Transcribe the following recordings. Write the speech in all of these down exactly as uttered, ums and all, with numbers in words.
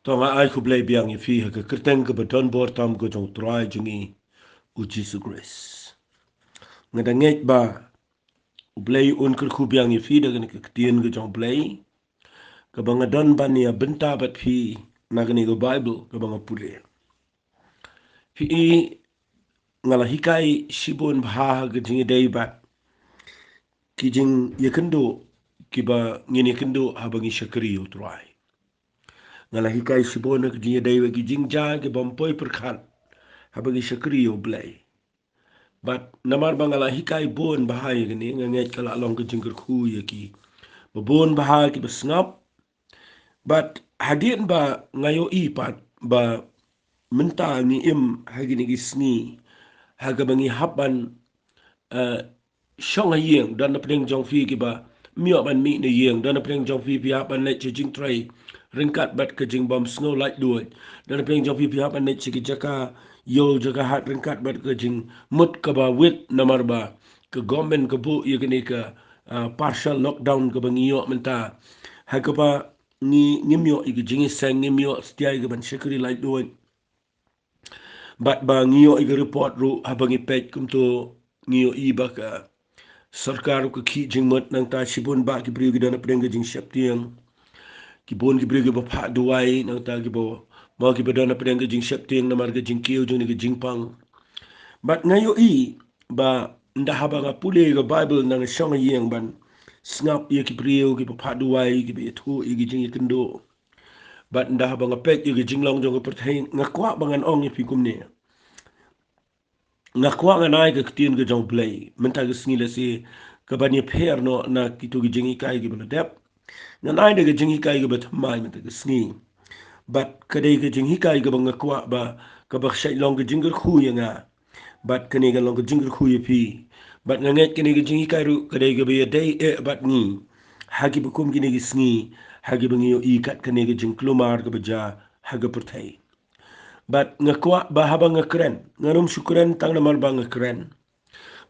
To nga ai khublei biang ïa phi ha ka kyrteng kaba don bor tam ka jong u Trai jong ngi u Jisu Khrist. Nga da ngeit ba U Blei un kyrkhu biang ïa phi da kane ka ktien ka jong U Blei kaba nga don ban ïa bynta bad phi na kane ka Baibl kaba nga pule. Phi i, nga la hikai shibun bha ha ka jingïadei bad ki jingïakynduh kiba ngin ïakynduh haba ngi shakri ïa u Trai. Nga la hikai shibun ha ka jingïadei bad ki jingjia kibym poi pyrkhat haba ngi shakri ïa U Blei. Bad namar ba nga la hikai bun bha ïa kane, nga ngeit ka la long ka jingkyrkhu ïa kiba bun bha kiba sngap. Bad hadien ba nga ïohi pat ba mynta ngi im ha kine ki sngi ha kaba ngi hap ban, eh, shong ha ïing, don na pdeng jong phi kiba ym ïoh ban mih na ïing, don na pdeng jong phi phi hap ban leit sha jingtrei ryngkat bad ka jingbym sngew laitluid, don na pdeng jong phi phi hap ban leit sha ki jaka ïew jaka hat ryngkat bad ka jingmut kaba wit namar ba ka government ka buh ïa kane ka, ah, partial lockdown kaba ngi ïoh mynta, ha kaba ngi, ngim ïoh ïa ka jingïaseng, ngim ïoh satia ïa ka ban shakri laitluid. Bad ba ngi ïoh ïa ka report ruh haba ngi peit kumto ngi ïohi ba ka sorkar ruh ka khih jingmut, nangta shibun bah ki briew ki don na pdeng ka jingsheptieng. Ki bun ki briew kiba phah duwai, nangta kiba, mo kiba don na pdeng ka jingsheptieng namar ka jingkiew jong kane ka jingpang. Bad nga ïohi ba ynda haba nga pule ka Baibl, ynda nga shong ha ïing ban sngap ïa ki briew kiba phah duwai, kiba ïathuh ïa ki jingïakynduh, bad ynda haba nga peit ïa ka jinglong jong ka pyrthei, nga kwah ba ngan ong ïa phi kumne. Nga kwah ngan ai ka ktien ka jong U Blei mynta ka sngi, lehse kaban ïapher noh na kito ki jinghikai kiba la dep. Ngan ai da ka jinghikai kaba thymmai mynta ka sngi. Bad ka dei ka jinghikai kaba nga kwah ba kaba shait long ka jingkyrkhu ïa nga. Bad kane ka long ka jingkyrkhu ïa phi. Bad nga ngeit kane ka jinghikai ruh ka dei kaba ïadei eh bad ngi ha kiba kum kine ki sngi, ha kiba ngi ïohi kat kane ka jingkulmar kaba jia ha ka pyrthei. Bad nga kwah ba haba nga kren, ngan ym shu kren tang namar ba nga kren.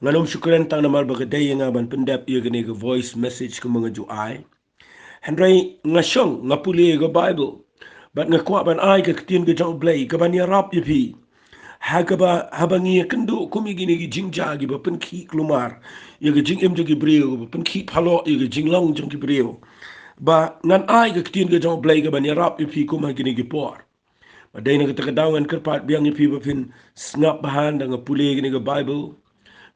Ngan ym shu kren tang namar ba ka dei ïa nga ban pyndep ïa kane ka voice message kumba nga ju ai. Hynrei nga shong, nga pule ïa ka Baibl. Bad nga kwah ban ai ka ktien ka jong U Blei kaban ïarap ïa phi. Ha kaba, haba ngi ïakynduh kum ïa kine ki jingjia kiba pynkhih kulmar ïa ka jingim jong ki briew, kiba pynkhih phalok ïa ka jinglong jong ki briew, ba ngan ai ka ktien ka jong U Blei kaban ïarap ïa phi kum ha kine ki por. Ba dei na kata ka daw ngan kyrpad biang ïa phi ba phin sngap bha ynda nga pule kane ka Baibl.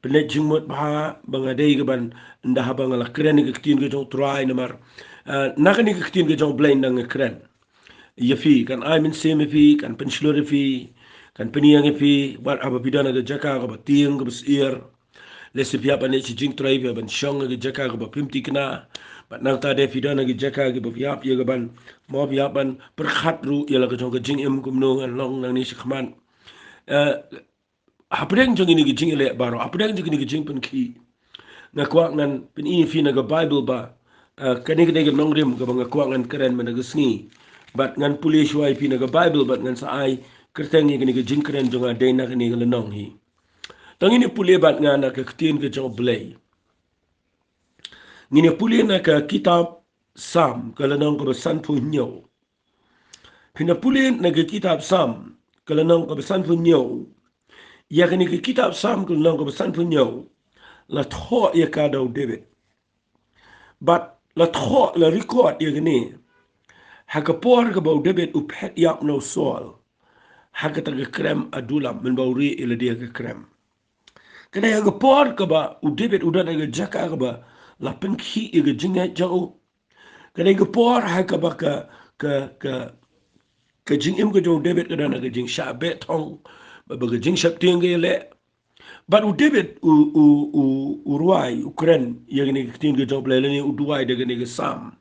Pynleit jingmut bha ba nga dei kaban, ynda haba nga la kren ïa ka ktien ka jong U Trai namar, eh, na kane ka ktien ka jong U Blei ynda nga kren ïa phi, kan ai mynsiem ïa phi, kan pynshlur ïa phi, kan pynïeng ïa phi, wat haba phi don ha ka jaka kaba tieng kaba syier. Lehse phi hap ban leit sha jingtrei, phi hap ban shong ha ka jaka kaba phim thikna. Bad nangta de phi don ha ka jaka kaba phi hap ïa kaban, mo phi hap ban pyrkhat ruh ïa la ka jong ka jingim kumno ngan long nangne shakhmat. Eh, hapdeng jong kine ki jingïaleh baroh, hapdeng jong kine ki jingpynkhih, nga kwah ngan pyni ïa phi na ka Baibl ba, eh, kane ka dei ka nongrim kaba nga kwah ngan kren mynta ka sngi. Bad ngan pule shuwa ïa phi na ka Baibl bad ngan sa ai kyrteng ïa kane ka jingkren jong nga dei na kane ka lynnong hi. To ngin ïa pule bad nga na ka ktien ka jong U Blei. Ngin ïa pule na ka kitab Salm ka lynnong kaba sanphew hynñiew. Phin ïa pule na ka kitab Salm ka lynnong kaba sanphew hynñiew. Ïa kane ka kitab Salm ka lynnong kaba sanphew hynñiew la thoh ïa ka da u David. Bad la thoh, la record ïa kane ha ka por kaba u David u phet ïap na u Saul ha kata ka krem Adullam, mynba u rieh ïa lade ha ka krem. Ka dei ha ka por kaba u David u don ha ka jaka kaba la pynkhih ïa ka jingngeit jong u. Ka dei ka por ha kaba ka, ka, ka, ka jingim ka jong u David ka don ha ka jingshah beh thong, ba, ba ka jingsheptieng ka ïaleh. Bad u David u, u, u, u rwai, u kren ïa kane ka ktien ka jong U Blei lane u duwai da kane ka Salm.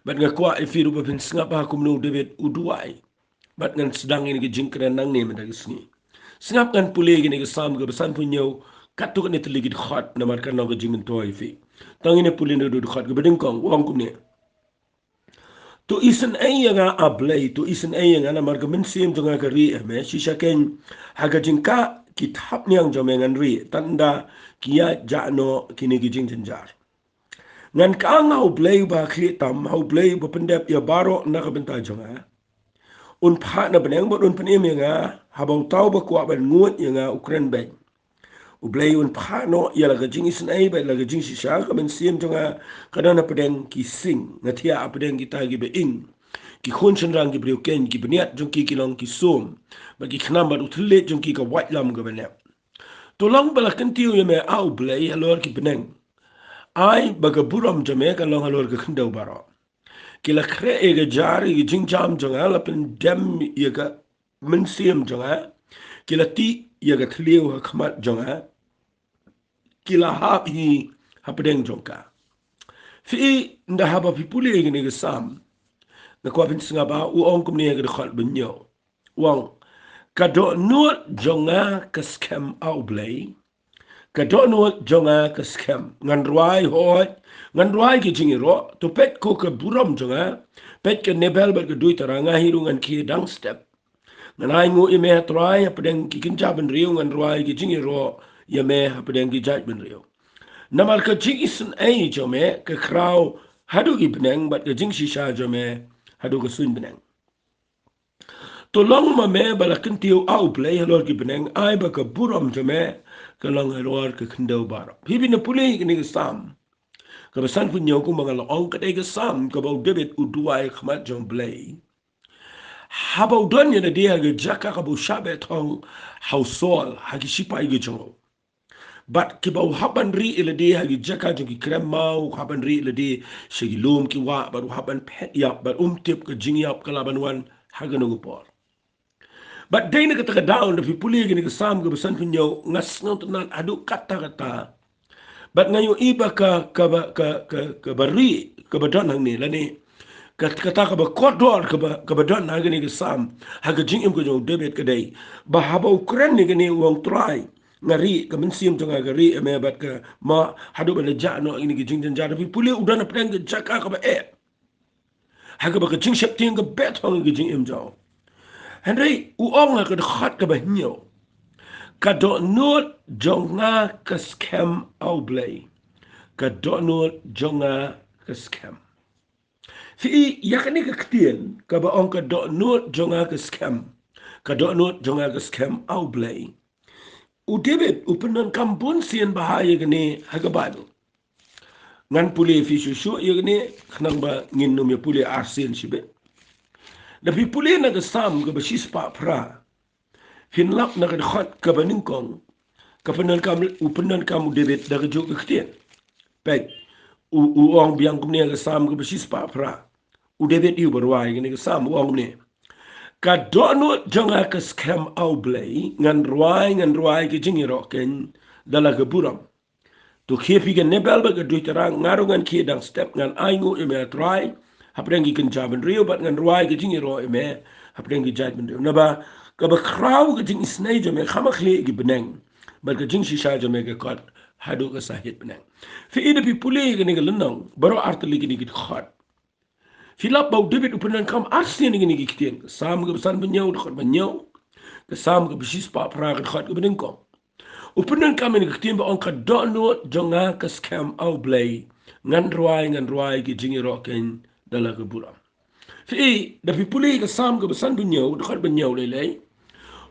Bad nga kwah ïa phi ruh ba phin sngap ha kumno u David u duwai. Bad ngan sdang ïa kane ka jingkren nangne mynta ka sngi. Sngap, ngan pule ïa kane ka Salm kaba sanphew hynñiew, katto katne tylli ki dkhot namar kan long ka jingmyntoi ïa phi. To ngin ïa pule na u dkhot kaba nyngkong, u ong kumne. To isynei ïa nga, A Blei, to isynei ïa nga namar ka mynsiem jong nga ka rieh ha me, shisha kein ha ka jingkah ki thapniang jong me ngan rieh, tang da ki ïaid jah noh kine ki jingjynjar. Ngan kang ha U Blei uba khlieh tam, ha U Blei uba pyndep ïa baroh na ka bynta jong nga. Un phah na bneng bad un pynim ïa nga, haba uta uba kwah ban nguid ïa nga u kren beit. U Blei un phah noh ïa la ka jingisynei bad la ka jingshisha, ka mynsiem jong nga ka don hapdeng ki sing, nga thiah hapdeng kita kiba ing. Ki khun shynrang ki briew keiñ, ki bniat jong ki ki long ki sum, bad ki khnam bad u thylliej jong ki ka waitlam kaba nep. To long ba la kyntiew ïa me, A U Blei, halor ki bneng. Ai ba ka burom jong me kan long halor ka khyndew baroh. Ki la khreh ïa ka jar ïa ka jingjam jong nga, la pyndem ïa ka mynsiem jong nga. Ki la tih ïa ka thliew ha khmat jong nga. Ki la hap hi hapdeng jong ka. Phi i, ynda haba phi pule ïa kane ka Salm, nga kwah phin sngap ba u ong kumne ha ka dkhot ba hynñiew. U ong, ka dohnud jong nga ka skhem, A U Blei. Ka dohnud jong nga ka skhem. Ngan rwai hooid, ngan rwai ki jingïaroh. To peit ko ka burom jong nga. Peit ka Nebel bad ka Duitara, nga hi ruh ngan khie dang step. Ngan ainguh ïa me, A Trai, hapdeng ki kynja bynriew, ngan rwai ki jingïaroh ïa me hapdeng ki jaitbynriew. Namar ka jingisynei jong me ka khraw haduh ki bneng, bad ka jingshisha jong me haduh ka suiñ bneng. To long ma me ba la kyntiew, A U Blei, halor ki bneng, ai ba ka burom jong me ka long halor ka khyndew baroh. Phi, phin pule ïa kane ka Salm kaba sanphew hynñiew, kumba nga la ong, ka dei ka Salm kaba u David u duwai ha khmat jong U Blei. Haba u don ïa lade ha ka jaka kaba u shah beh thong ha u Saul, ha ki shipai ki jong u. Bad kiba u hap ban rieh ïa lade ha ki jaka jong ki krem maw, u hap ban rieh ïa lade sha ki lum ki wah, bad u hap ban phet ïap, bad um tip ka jingïap ka lah ban wan ha kano ka por. Bad dei na kata ka daw, ynda phi pule ïa kane ka Salm kaba sanphew hynñiew, nga sngewtynnat haduh katta katta. Bad nga ïohi ba ka, kaba, ka, ka, kaba rieh kaba don hangne, lane ka, kata kaba kordor kaba, kaba don ha kane ka Salm, ha ka jingim ka jong u David, ka dei ba haba u kren ïa kane, u ong, Trai, nga rieh, ka mynsiem jong nga ka rieh ïa me, bad ka ma, haduh ban da jah noh ïa kine ki jingjynjar. Phi pule, u don hapdeng ka jaka kaba eh, ha kaba ka jingsheptieng ka beh thong ïa ka jingim jong u. Hynrei u ong ha ka dkhot kaba hynñiew, ka dohnud jong nga ka skhem, A U Blei. Ka dohnud jong nga ka skhem. Phi i, ïa kane ka ktien kaba ong ka dohnud jong nga ka skhem, ka dohnud jong nga ka skhem, A U Blei, u David u pyndonkam bun sien bha ïa kane ha ka Baibl. Ngan pule ïa phi shuh shuh ïa kane, khnang ba ngin nym ïa pule arsien shibit. Ynda phi pule na ka Salm kaba shispah phra, phin lap na ka dkhot kaba nyngkong, ka pyndonkam, u pyndonkam u David da kajuh ka ktien. Peit, u, u ong biang kumne ha ka Salm kaba shispah phra. U David hi uba rwai kane ka Salm, u ong kumne: Ka dohnud jong nga ka skhem, A U Blei, ngan rwai, ngan rwai ki jingïaroh keiñ da la ka burom. To khie phi ka Nebel bad ka Duitara, nga ruh ngan khie dang step, ngan ainguh ïa me, A Trai, hapdeng ki kynja bynriew, bad ngan rwai ki jingïaroh ïa me hapdeng ki jaitbynriew. Naba kaba khraw ka jingisynei jong me ka kham khlieh ïa ki bneng, bad ka jingshisha jong me ka kot haduh ka sahit bneng. Phi i, ynda phi pule ïa kane ka lynnong, baroh artylli kine ki dkhot, phi lap ba u David u pyndonkam arsien ïa kine ki ktien. Ka Salm kaba sanphew hynñiew, dkhot ba hynñiew. Ka Salm kaba shispah phra, ka dkhot kaba nyngkong. U pyndonkam ïa kine ki ktien ba ong, ka dohnud jong nga ka skhem, A U Blei, ngan rwai, ngan rwai ki jingïaroh keiñ da la ka burom. Phi i, ynda phi pule ka Salm kaba sanphew hynñiew, dkhot ba hynñiew lei lei,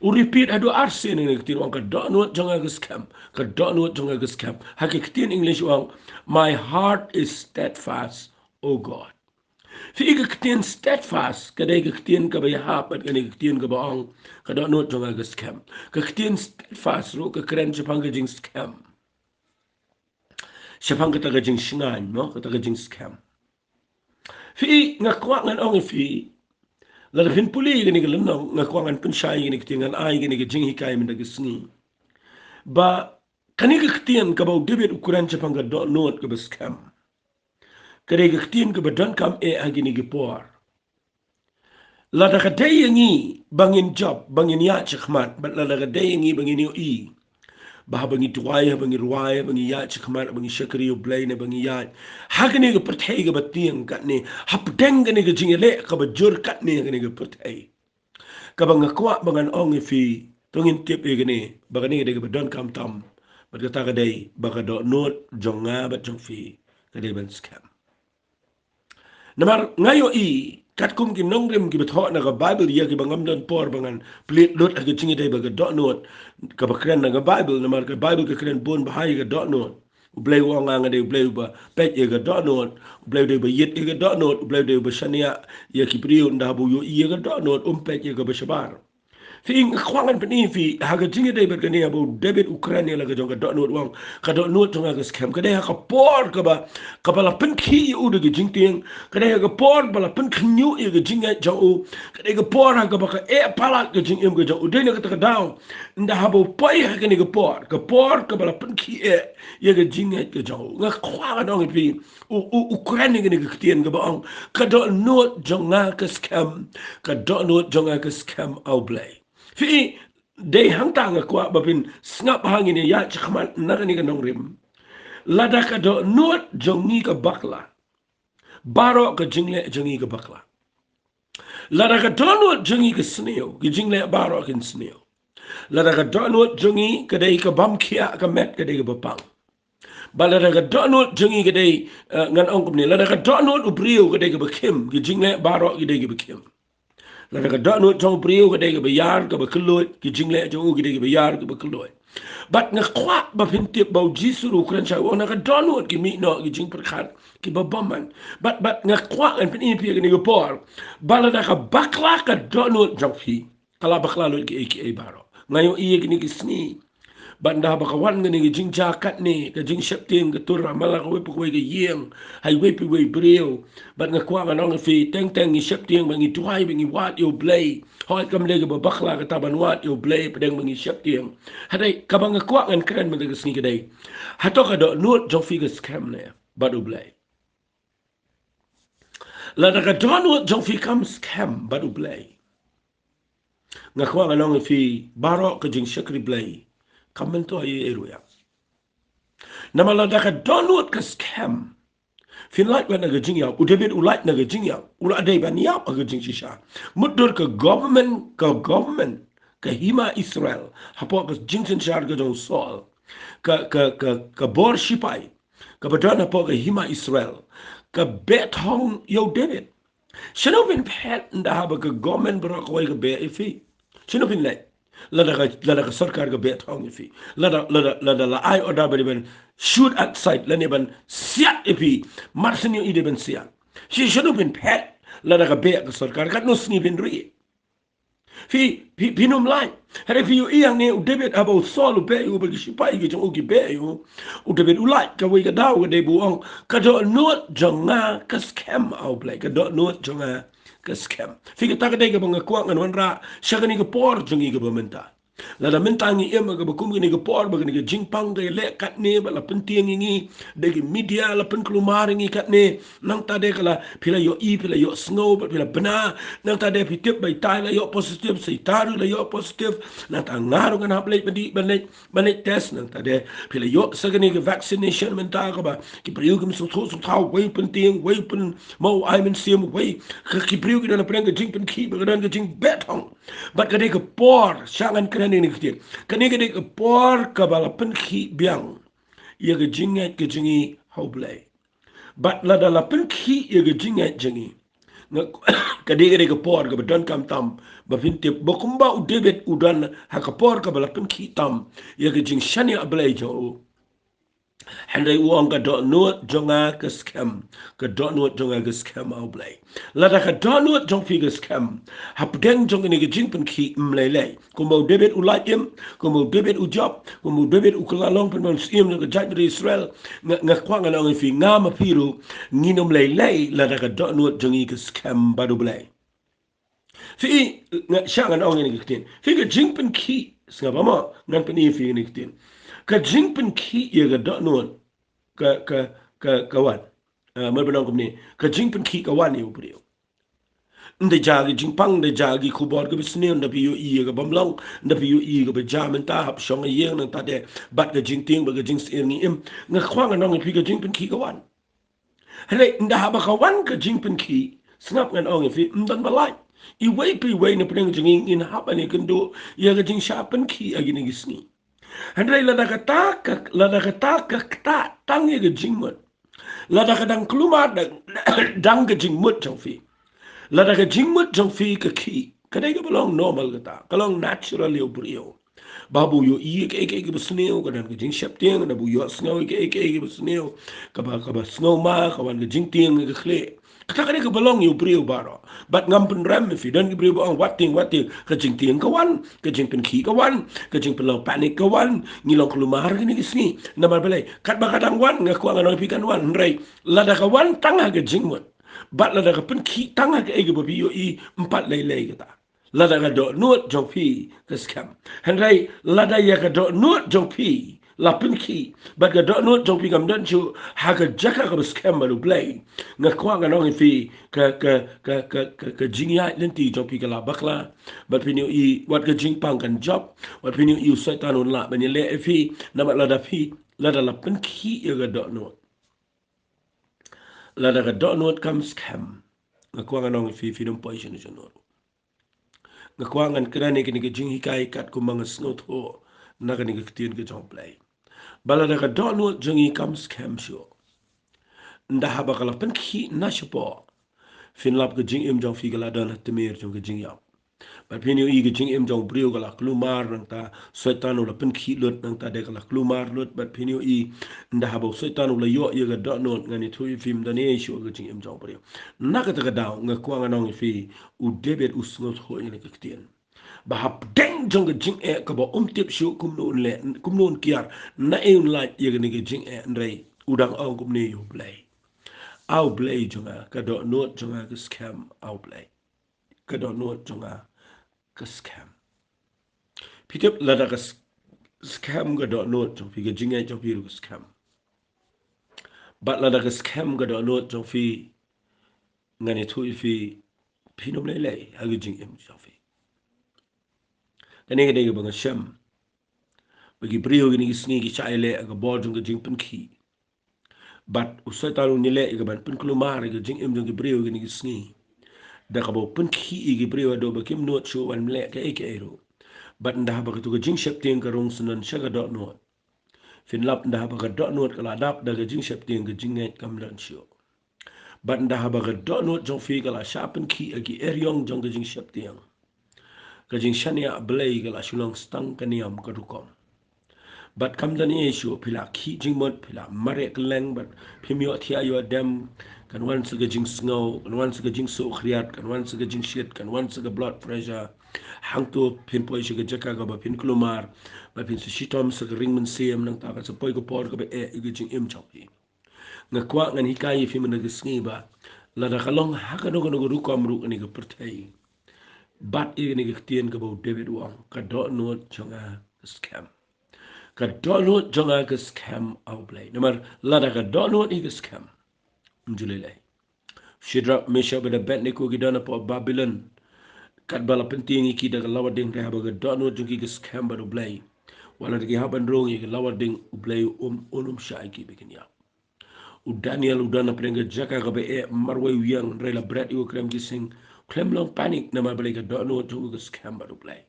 u repeat haduh arsien ïa kine ki ktien, u ong, ka dohnud jong nga ka skhem, ka dohnud jong nga ka skhem. Ha ka ktien English u ong, My heart is steadfast, O God. Phi i, ka ktien steadfast ka dei ka ktien kaba ïahap bad kane ka ktien kaba ong, ka dohnud jong nga ka skhem. Ka ktien steadfast ruh ka kren shaphang ka jingskhem, shaphang kata ka jingshngaiñ, no, kata ka jingskhem. Phi i, nga kwah ngan ong ïa phi, lada phin pule ïa kane ka lynnong, nga kwah ngan pynshai ïa kane ka ktien, ngan ai ïa kane ka jinghikai mynta ka sngi, ba kane ka ktien kaba u David u kren shaphang ka dohnud kaba skhem, ka dei ka ktien kaba donkam eh ha kine ki por. Lada ka dei ïa ngi ba ngin jop, ba ngin ïaid shakhmat, bad lada ka dei ïa ngi ba ngin ïohi ba haba ngi duwai, haba ngi rwai, haba ngi ïaid shakhmat, haba ngi shakri U Blei, ne ba ngi ïaid ha kane ka pyrthei kaba tieng katne, hapdeng kane ka jingïaleh kaba jur katne ha kane ka pyrthei, kaba nga kwah ba ngan ong ïa phi, to ngin tip ïa kane, ba kane ka dei kaba donkam tam, bad kata ka dei ba ka dohnud jong nga bad jong phi ka dei ban skhem. Namar nga ïohi Katkum ki nongrim kiba thoh na ka Baibl ïa kiba ngam don por ba ngan plie lut ha ka jingïadei bad ka dohnud kaba kren na ka Baibl, namar ka Baibl ka kren bun bha ïa ka dohnud. U Blei u ong nga dei u Blei uba peit ïa ka dohnud, u Blei u dei uba ïeit ïa ka dohnud, u Blei u dei uba shaniah ïa ki briew, ynda haba u ïohi ïa ka dohnud um peit ïa kaba shabar. Phi, nga kwah ngan pyni phi ha ka jingïadei bad kane, haba u David u kren ïa la ka jong ka dohnud, u ong ka dohnud jong nga ka skhem. Ka dei ha ka por kaba, kaba la pynkhih ïa u da ka jingtieng, ka dei ha ka por ba la pynkhynñiuh ïa ka jingngeit jong u, ka dei ka por ha kaba ka eh palat ka jingim ka jong u. Dei na kata ka daw, ynda haba u poi ha kane ka por, ka por kaba la pynkhih eh ïa ka jingngeit ka jong u, nga kwah ngan ong ïa phi, u, u, u kren ïa kane ka ktien kaba ong ka dohnud jong nga ka skhem, ka dohnud jong nga ka skhem, A U Blei. Phi, dei hangta nga kwah ba phin sngap ha ngi ne ïa shakhmat na kane ka nongrim. Lada ka dohnud jong ngi ka bakla, baroh ka jingleh jong ngi ka bakla. Lada ka dohnud jong ngi ka sniew, ka jingleh baroh kin sniew. Lada ka dohnud jong ngi ka dei ka bym khiah, ka met ka dei kaba pang. Bad lada ka dohnud jong ngi ka dei, eh, ngan ong kumne, lada ka dohnud u briew ka dei kaba khim, ka jingleh baroh ka dei kaba khim. Lada ka dohnud jong u briew ka dei kaba ïar, kaba kylluid, ka jingleh jong u ka dei kaba ïar, kaba kylluid. Bad nga kwah ba phin tip ba u Jisu ruh u kren shai, u ong na ka dohnud ki mih noh ki jingpyrkhat kiba bymman. Bad, bad nga kwah ngan pyni phi ha kane ka por ba lada ka bakla ka dohnud jong phi, ka la bakla lut kiei kiei baroh. Nga ïohi ïa kine ki sngi, bad ynda haba ka wan kane ka jingjia katne, ka jingsheptieng ka tur ha man la kawei pa kawei ka ïing, ha iwei pa iwei i briew. Bad nga kwah ngan ong ïa phi, teng teng ngi sheptieng bad ngi duwai bad ngi wad ïa U Blei. Hooid, kam dei kaba bakla kata ban wad ïa U Blei hapdeng ba ngi sheptieng. Hynrei kaba nga kwah ngan kren mynta ka sngi ka dei, hato ka dohnud jong phi ka skhem ne bad U Blei? Lada ka dohnud jong phi kam skhem bad U Blei, nga kwah ngan ong ïa phi, baroh ka jingshakri Blei kam myntoi ei ei ruh ïa. Namar lada ka dohnud ka skhem, phin lait wat na ka jingïap. U David u lait na ka jingïap, u la dei ban ïap ha ka jingshisha. Mutdur ka government, ka government, ka hima Israel hapoh ka jingsynshar ka jong u Saul, ka, ka, ka, ka bor shipai kaba don hapoh ka hima Israel ka beh thong ïa u David. Shano phin phet ynda haba ka government baroh kawei ka beh ïa phi? Shano phin leit? Lada ka, lada ka sorkar ka beh thong ïa phi, lada, lada, lada la ai order ba dei ban shoot at sight lane ban siat ïa phi, mar shen ïohi dei ban siat. Shi, shano phin phet lada ka beh ka sorkar? Katno sngi phin ri? Phi, phi, phin ym lait. Hynrei phi ïohi hangne, u David, haba u Saul u beh ïa u, ba ki shipai ki jong u ki beh ïa u, u David u lait kawei ka daw, ka dei ba u ong, ka dohnud jong nga ka skhem, A U Blei, ka dohnud jong nga ka skhem. Phi, kata ka dei kaba nga kwah ngan wanrah sha kane ka por jong ngi kaba mynta. Lada mynta ngi im ha kaba kum kane ka por ba kane ka jingpang ka ïaleh katne bad la pyntieng ïa ngi da ki media, la pynkulmar ïa ngi katne, nangta de ka la, phi la ïohi, phi la ïohsngew bad phi la bna. Nangta de phi tip ba itai la ïoh positive, sa itai ruh la ïoh positive. Nangta nga ruh ngan hap leit ban dih, ban leit, ban leit test. Nangta de phi la ïoh sa kane ka vaccination mynta kaba ki briew kim sngewthuh sngewthaw, wei pyntieng, wei pynmaw ai mynsiem, wei ka, ki briew ki don hapdeng ka jingpynkhih bad ka don ka jingbeh thong. Bad ka dei ka por, sha ngan kren ïa kane ka ktien, kane ka dei ka por kaba la pynkhih biang ïa ka jingngeit ka jong ngi ha U Blei. Bad lada la pynkhih ïa ka jingngeit jong ngi, nga, ka dei, ka dei ka por kaba donkam tam ba phin tip ba kumba u David u don ha ka por kaba la pynkhih tam ïa ka jingshaniah Blei jong u. Hynrei u ong, ka dohnud jong nga ka skhem, ka dohnud jong nga ka skhem, A U Blei. Lada ka dohnud jong phi ka skhem hapdeng jong kane ka jingpynkhih, ym lei lei. Kumba u David u la im, kumba u David u jop, kumba u David u kylla long pynban syiem jong ka jaitbynriew Israel. Nga, nga kwah ngan ong ïa phi, nga ma phi ruh ngin ym lei lei lada ka dohnud jong ngi ka skhem bad U Blei. Phi, nga, sha ngan ong ïa kane ka ktien. Phi, ka jingpynkhih, sngap mo, ngan pyni ïa phi kane ka ktien. Ka jingpynkhih ïa ka dohnud ka, ka, ka, ka wan. Ah, mar ba ngan ong kumne, ka jingpynkhih ka wan ïa u briew. Ynda jia ki jingpang, ynda jia ki khubor kaba sniew, ynda phi ïohi ïa ka bym long, ynda phi ïohi ïa kaba jia mynta, hap shong ha ïing, nangta de bad ka jingtieng bad ka jingsyier ngi im. Nga kwah ngan ong ïa phi, ka jingpynkhih ka wan. Hynrei ynda haba ka wan ka jingpynkhih, sngap ngan ong ïa phi, ym don ba lait. Iwei pa iwei na pdeng jong ngi ngin hap ban ïakynduh ïa ka jingshah pynkhih ha kine ki sngi. Hynrei lada kata ka, lada kata ka ktah tang ïa ka jingmut, lada ka dang kulmar dang, dang ka jingmut jong phi, Lada ka jingmut jong phi ka khih, ka dei kaba long normal kata, ka long natural ïa u briew. Ba haba u ïohi ïa kaei kaei kaba sniew, ka don ka jingsheptieng, haba u ïohsngew ïa kaei kaei kaba sniew, kaba, kaba sngewma, ka wan ka jingtieng ïa ka khlieh. Kata ka dei kaba long ïa u briew baroh. Bad ngam pynrem ïa phi, don ki briew ba ong wat tieng, wat tieng, ka jingtieng ka wan, ka jingpynkhih ka wan, ka jingpynlong panic ka wan, ngi long kulmar kine ki sngi. Namar balei? Katba ka dang wan, nga kwah ngan ong ïa phi kan wan, hynrei lada ka wan tang ha ka jingmut, bad lada ka pynkhih tang ha kaei kaba phi ïohi, ym pat lei lei kata. Lada ka dohnud jong phi ka skhem. Hynrei lada ïa ka dohnud jong phi la pynkhih, bad ka dohnud jong phi kam don shuh ha ka jaka kaba skhem bad U Blei, nga kwah ngan ong ïa phi, ka, ka, ka jingïaid lynti jong phi ka la bakla. Bad phin ïohi wat ka jingpang kan jop, wat phin ïohi u Soitan un lah ban ïaleh ïa phi. Namar lada phi, lada la pynkhih ïa ka dohnud, lada ka dohnud kam skhem, nga kwah ngan ong ïa phi, phin ym poi shano shano. Nga kwah ngan kren ïa kane ka jinghikai katkum ba nga sngewthuh na kane ka ktien ka jong U Blei. Ba lada ka dohnud jong ngi kam skhem shuh, ynda haba ka la pynkhih na shapoh, phin lap ka jingim jong phi ka la don ha tmier jong ka jingïap. Bad phin ïohi ka jingim jong u briew ka la kulmar, nangta Soitan u la pynkhih lut, nangta de ka la kulmar lut. Bad phin ïohi ynda haba u Soitan u la ïoh ïa ka dohnud, ngan ïathuh ïa phi, ym don ei ei shuh ka jingim jong u briew. Na kata ka daw nga kwah ngan ong ïa phi, u David u sngewthuh ïa kane ka ktien. Ba hapdeng jong ka jingeh kaba um tip shuh kumno un leh, kumno un kiar, naei un lait ïa kane ka jingeh, hynrei u dang ong kumne ïa U Blei: A U Blei jong nga, ka dohnud jong nga ka skhem, A U Blei. Ka dohnud jong nga ka skhem. Phi tip, lada ka s-, skhem ka dohnud jong phi, ka jingngeit jong phi ruh ka skhem. Bad lada ka skhem ka dohnud jong phi, ngan ïathuh ïa phi, phin ym lei lei ha ka jingim jong phi. Kane ka dei kaba nga shem ba ki briew kine ki sngi ki shah ïaleh ha ka bor jong ka jingpynkhih. Bad u Soitan un ïaleh ïa ka ban pynkulmar ïa ka jingim jong ki briew kine ki sngi da kaba u pynkhih ïa ki briew haduh ba kim nud shuh ban leh kaei kaei ruh. Bad ynda haba katu ka jingsheptieng ka rung syndon sha ka dohnud, phin lap ynda haba ka dohnud ka la dap da ka jingsheptieng, ka jingngeit kam don shuh. Bad ynda haba ka dohnud jong phi ka la shah pynkhih ha ki eriong jong ka jingsheptieng, ka jingshaniah Blei ka la shu long tang ka niam ka rukom. Bad kam don ei ei shuh, phi la khih jingmut, phi la mareh kylleng, bad phim ïohthiah ïoh dem. Kan wan sa ka jingsngew, kan wan sa ka jingsuh khriat, kan wan sa ka jingshit, kan wan sa ka blood pressure. Hangto phin poi sha ka jaka kaba phin kulmar, bad phin sa shitom sa ka ring mynsiem, nangta kan sa poi ka por kaba eh ïa ka jingim jong phi. Nga kwah ngan hikai ïa phi mynta ka sngi ba lada ka long ha kano kano ka rukom ruh kane ka pyrthei, bat ïa kane ka ktien kaba u David u ong: Ka dohnud jong nga ka skhem. Ka dohnud jong nga ka skhem, A U Blei. Namar lada ka dohnud hi ka skhem, ym ju lei lei. Shadrak, Meshak bad Abednego ki don hapoh Babilon, katba la pyntieng ïa ki da ka lawar ding, te haba ka dohnud jong ki ka skhem bad U Blei, wat lada ki hap ban rung ïa ka lawar ding, U Blei um, un ym shah ïa ki ba kin ïap. U Daniel u don hapdeng ka jaka kaba eh, marwei u ïeng, hynrei la bret ïa u krem ki sing. Khlem long panic, namar balei? Ka dohnud jong u ka skhem bad U Blei.